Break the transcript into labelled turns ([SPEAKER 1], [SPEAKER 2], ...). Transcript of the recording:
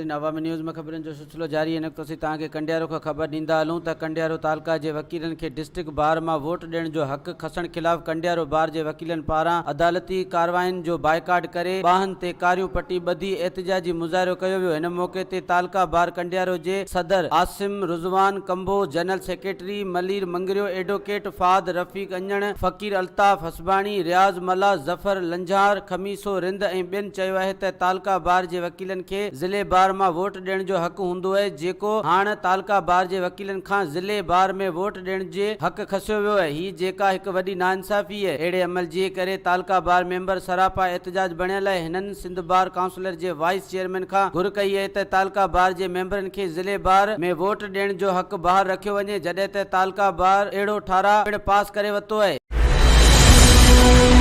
[SPEAKER 1] ناظرين عوامي نيوز ۾ خبرن جو سلسلو جاري هن وقت اسين توهان کي ڪنڊيارو کان خبر ڏيندا هلون ته ڪنڊيارو تعلقه جي وڪيلن کي ڊسٽرڪٽ بار مان ووٽ ڏيڻ جو حق کسڻ خلاف ڪنڊيارو بار جي وڪيلن پاران عدالتي ڪارواين جو بائيڪاٽ ڪري ٻانهن تي ڪاريون پٽي ٻڌي احتجاجي مظاهرو ڪيو ويو هن موقعي تي تعلقه بار ڪنڊيارو جي صدر Asim Rizwan Kamboh general secretary Malir Mangrio advocate Fahad Rafiq Anjhan Faqir Altaf Hasbani Riaz Mallah Zafar Lanjhar Khamiso Rind ۽ ٻين چيو آهي ته تعلقه بار جي وڪيلن کي ضلعي بار مان ووٽ ڏيڻ جو حق هوندو اهي جيڪو هاڻ تعلقه بار جي وڪيلن کان ضلعي بار ۾ ووٽ ڏيڻ جي حق کسيو ويو اهي هي جيڪا هڪ وڏي ناانصافي اهي اهڙي عمل جي ڪري تعلقه بار ميمبر سراپا احتجاج بڻيل اهي هنن سنڌ بار ڪائونسلر جي وائيس چيئرمين کان گهر ڪئي اهي ته تعلقه بار جي ميمبرن کي ضلعي بار ۾ ووٽ ڏيڻ جو حق بحال رکيو وڃي جڏهن ته تعلقه بار اهڙو ٺهراء پڻ پاس ڪري وتو اهي.